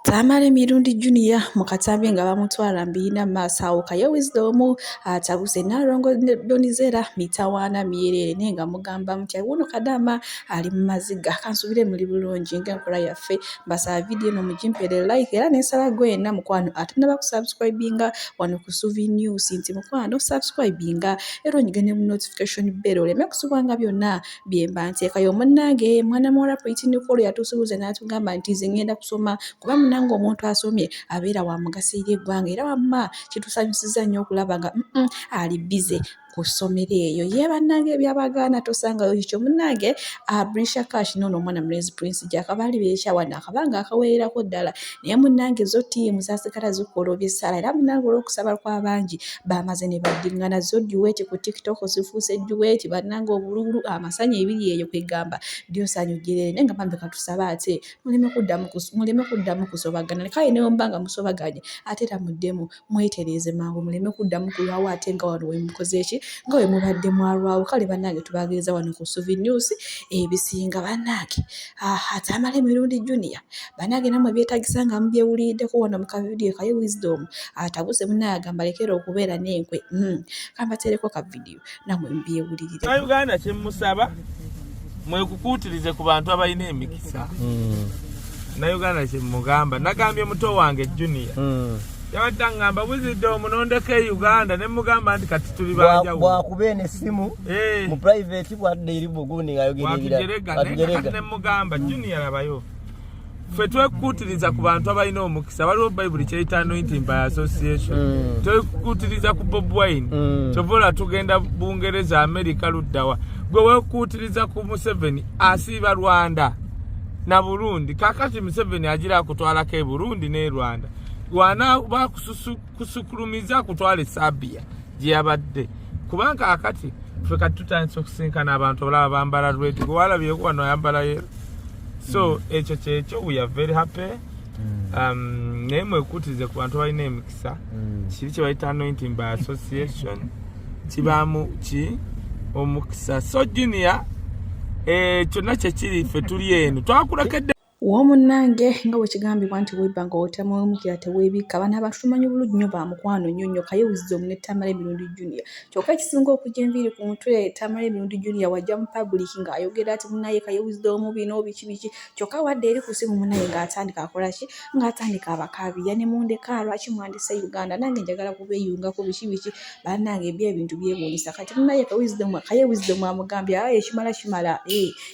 Tamale Mirundi Junior mu katambi nga bamutwala mbiyina mu maaso awo Kaye Wisdom atabuse Nnaalongo Donizera mitawaana myereere naye nga mugamba mutya wuuno Kadaama ali mu maziga kansubire muli bulungi ng'enkola yaffe mbasaba vidiyo eno mugimpeere like era nensaba gwe yenna mukwano atannaba kusubscribinga wano ku Suvi News nti mukwano subscribinga era onyige ne mu notification bell oleme kusubwanga byonna byemba nteekayo munnange mwana muwala Pretty Nicole yatusuubuza n'atugamba nti nze ngenda kusoma kuba munnange omuntu asomye abeera wa mugaso eri eggwanga era wamma kitusanyusizza nnyo okulaba nga ali bize ku ssomero eyo ye bannange ebyabagaana tosangayo kikyo munnange Brisha Cash noono omwana mulenzi Prince Jack baali beekyawa naakabanga akawererako ddala naye munnange zo ttiimu zaasigala zikola eby'essaala era munnange olw'okusaba kw'abangi bamaze ne baddiŋŋana zo duet ku TikTok zifuuse duet bannange obululu amasanyu ebiri eyo kwegamba dyosanyu jjerere naye nga bambi katusabe ate muleme kuddamu kusobagana kale ne bwe nga musobaganye ate era muddemu mwetereeze mangu muleme kuddamu kulwawo ate nga wano wemukoze ki nga we mubadde mwalwawo kale bannange tubaagiriza wano ku Suvi News ebisinga bannange ate amala emirundi junior bannange nammwe byetagisa nga mubyewuliriddeko wano mu kavidiyo kaye Wisdom atabuse munnaye agamba lekera okubeera n'enkwe kambateereko ka vidiyo nammwe mubyewulirire. Uganda kyemusaba mwekukuutirize ku bantu abalina emikisa na Uganda kyemugamba nagambye muto wange Junior yabadde aŋŋamba Wisdom nondeko e Uganda ne mugamba nti kati tuli banjawulo bwakuba eno essimu mu private bwadde eri bugundi ng'ayogera ebirala kati ne mugamba Junior labayo ffe twekuutiriza ku bantu abalina omukisa waliwo bayibuli kyeyita anointing by association twekuutiriza ku Bob Wine kyova olaba tugenda Bungereza Amerika luddawa gwe wekuutiriza ku Museveni asiiba Rwanda na Burundi kakati Museveni agira akutwalako e Burundi ne Rwanda wana bakusukulumiza akutwala e Serbia gye yabadde kubanga akati ffe kati tutandise okusinkana abantu abalaba bambala red gwe walabyeko wano ayambala yellow so ekyo kyekyo we are very happy naye mwekuutirize ku bantu abalina emikisa kiri kye bayita anointing by association kibaamu ki omukisa so Junior kyonna kyekiri ffe tuli eno twakulakedde Wo munnange nga bwe kigambibwa nti webba nga otamwemukira teweebikka bano abantu tumanyi bulungi nnyo ba mukwano nnyo nnyo Kaye Wisdom ne Tamale Mirundi Junior kyokka ekisinga okujja enviiri ku mutwe Tamale Mirundi Junior wajja mu public ng'ayogera ati munnaye Kaye Wisdom bino biki biki kyokka wadde eri ku ssimu munnaye ng'atandika akola ki ng'atandika abakaabira ne mundeka lwaki mwandise Uganda nange njagala kubeeyungako biki biki bannange ebyo ebintu byewuunyisa kati munnaye Kaye Wisdom amugambye ayi ekimala kimala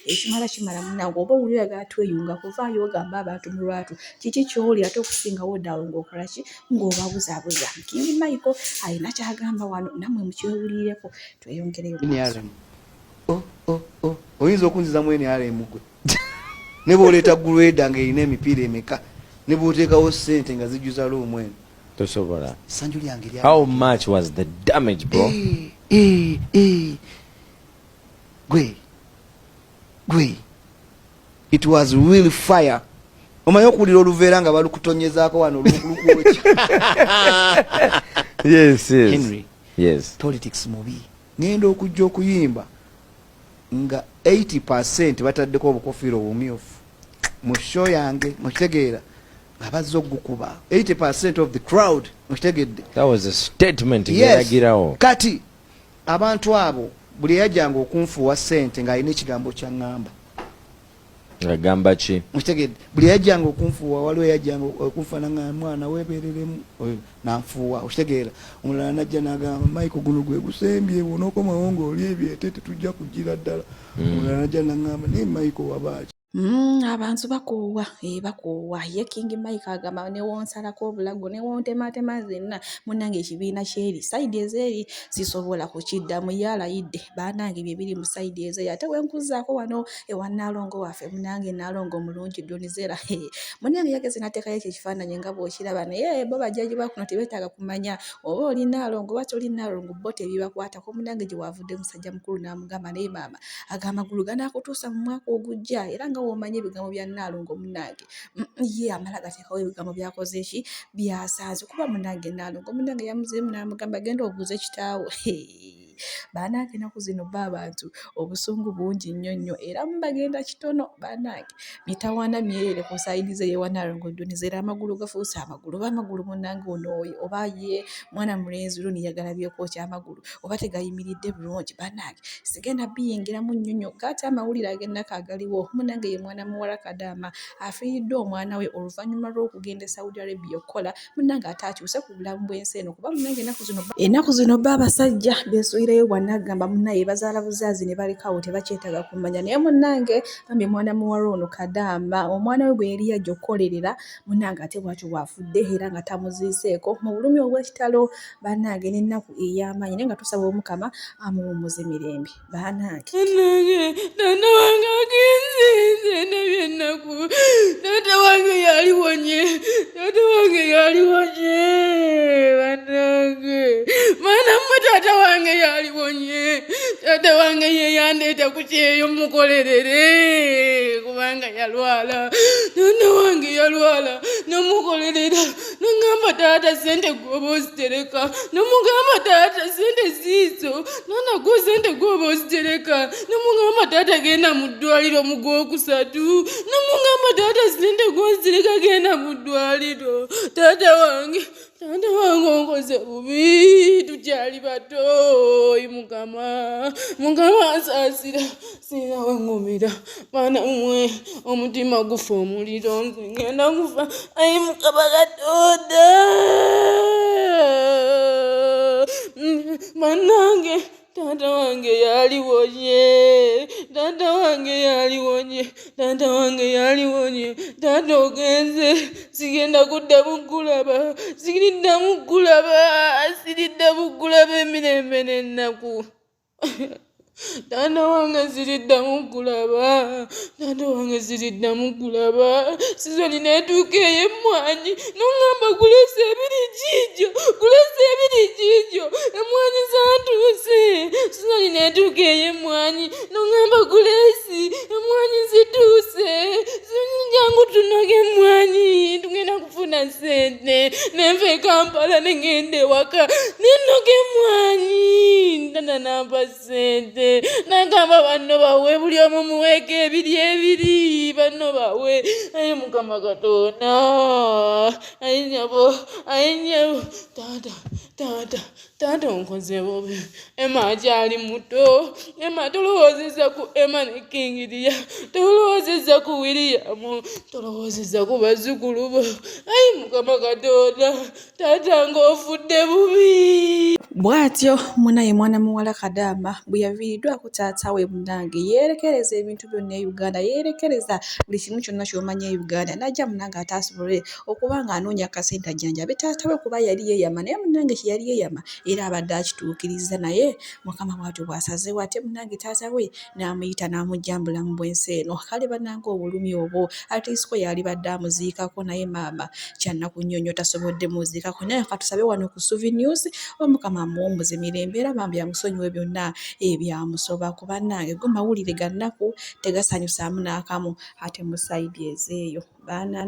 ekimala kimala munnange oba owulira oyagala tweyunga kuvaayo ogamba abantu mu lwatu kiki ky'oli ate okusingawo ddaawo ng'okola ki ng'obabuzaabuza King Michael alina ky'agamba wano nammwe mukyewulirireko tweyongereyo maaso. NRM. Oh, oh, oh. Oyinza okunzizamu NRM gwe ne bw'oleeta grader ng'erina emipiira emeka ne bw'oteekawo ssente nga zijjuza room eno tosobola essanyu lyange lya How much was the damage, bro? Eh, eh, eh. Gwe gwe it was real fire omanyi okuwulira oluveera nga balukutonyezaako wano lukwokya. Henry. Politics mubi ngenda okujja okuyimba nga 80 bataddeko obukofiira obumyufu mu show yange mukitegeera nga bazze ogukuba 80 of the crowd mukitegedde. That was a statement. Yes. Ngeragirawo. Kati abantu abo buli eyajjanga okunfuuwa ssente ng'alina ekigambo kyaŋŋamba. Agamba ki? Mukitegedde buli eyajjanga okunfuuwa waliwo eyajjanga okunfuuwa naŋŋamba mwana weebereremu oyo nanfuuwa okitegeera omulala najja n'agamba Michael guno gwe gusembye bw'onookomawo ng'oli ebyete tetujja kugira ddala omulala najja naŋŋamba naye Michael wabaaki. Abantu bakoowa bakoowa ye King Mike agamba ne wonsalako obulago ne wontematema zenna munnange ekibiina kyeri side ezeeri sisobola kukiddamu ye alayidde bannange bye biri mu side ezeeri ate we nkuzaako wano ewa Nnaalongo waffe munnange Nnaalongo omulungi Donizera munnange yageze n'ateekayo ekyo ekifaananyi nga bw'okiraba naye bo bajjaji ba kuno tebeetaaga kumanya oba oli Nnaalongo oba toli Nnaalongo bo tebibakwatako munnange gye wavudde musajja mukulu n'amugamba naye maama aga amagulu ganaakutuusa mu mwaka ogujja era nga w'omanyi ebigambo bya Nnaalongo munnange ye amala gateekawo ebigambo by'akoze ki by'asanze kuba munnange Nnaalongo munnange yamuzeemu n'amugamba genda obuuze kitaawo. Bannange ennaku zino bo abantu obusungu bungi nnyo nnyo era mubagenda kitono bannange. Mitawaana myereere ku sayidi ze ewa Nalongo Donizera amagulu gafuuse amagulu oba amagulu munnange ono oba ye mwana mulenzi Ronnie yagalabyeko ki amagulu oba tegayimiridde bulungi bannange sigenda biyingiramu nnyo nnyo gaate amawulire ag'ennaku agaliwo munnange ye mwana muwala Kadaama afiiriddwa omwana we oluvannyuma lw'okugenda e Saudi Arabia okukola munnange ate akyuse ku bulamu bw'ensi eno kuba munnange ennaku zino ennaku zino bo abasajja beesuulireyo bwannaggamba munnaye bazaala buzaazi ne balekawo tebakyetaaga kumanya naye munnange bambi mwana muwala ono Kadaama omwana we gwe yali yajja okukolerera munnange ate bwatyo bw'afudde era nga tamuziiseeko mu bulumi obw'ekitalo bannange n'ennaku ey'amaanyi naye nga tusaba Omukama amuwummuze mirembe. Banange. Banange, taata wange agenze, nze ndabye ennaku. Taata wange yaliwonye, taata wange yaliwonye, banange. Baana mmwe taata wange yaliwonye, taata wange ye yandeeta ku kyeyo mukolerere kubanga yalwala. Taata wange yalwala nomukolerera nangamba taata sente gwoba ozitereka, nomugamba taata sente ziizo Nana gwe sente gwoba ozitereka nemugamba taata genda mu ddwaliro mu gwokusatu nemugamba taata sente gwozitereka genda mu ddwaliro taata wange taata wange onkoze bubi tukyali bato mukama mukama asaasira sirina wengumira baana mwe omutima gufa omuliro nze ngenda kufa ayi mukama katonda banange taata wange yaliwonye taata wange yaliwonye taata wange yaliwonye taata ogenze sigenda kuddamu kulaba siriddamu kulaba siriddamu kulaba emirembe n'ennaku Taata wange siriddamu kulaba, taata wange siriddamu kulaba. Sizoni n'etuuka ey'emmwanyi n'oŋŋamba gulesa ebiri giigyo, gulesa ebiri giigyo, emmwanyi zaatuuse. Sizoni n'etuuka ey'emmwanyi n'oŋŋamba gulesi, emmwanyi zituuse, jangu tunoge emmwanyi tugenda kufuna ssente. Nenva e Kampala ne ŋŋenda ewaka ne nnoga emmwanyi taata n'ampa ssente nagamba banno bawe buli omu muweeko ebiri ebiri banno bawe aye mukama katonda aye nyabo aye nyabo taata taata taata onkoze bubi ema akyali muto ema tolowoozeza ku ema ne kingiriya tolowoozeza ku wiriyamu tolowoozeza ku bazzukulu bo ayi mukama katonda Taata ng'ofudde bubi. Bw'atyo munaye mwana muwala Kadaama bwe yaviiriddwako taata we munnange yeerekereza ebintu byonna e Uganda, yeerekereza buli kimu kyonna ky'omanyi e Uganda n'ajja munnange ate asobole okuba ng'anoonya akasente ajjanjabe taata we kuba yali yeeyama naye munnange kye yali yeeyama era abadde akituukirizza naye Mukama bw'atyo bw'asazeewo ate munnange taata we n'amuyita n'amuggya mu bulamu bw'ensi eno. Kale bannange obulumi obwo Atiisiko yalibadde amuziikako naye maama kyannaku nnyo nnyo tasobodde muziikako naye katusabe wano ku Suvi News Omukama amuwummuze mirembe era bambi amusonyiwe byonna ebyamusobako. Bannange go mawulire ga nnaku tegasanyusaamu n'akamu ate mu sayidi ezeeyo baana.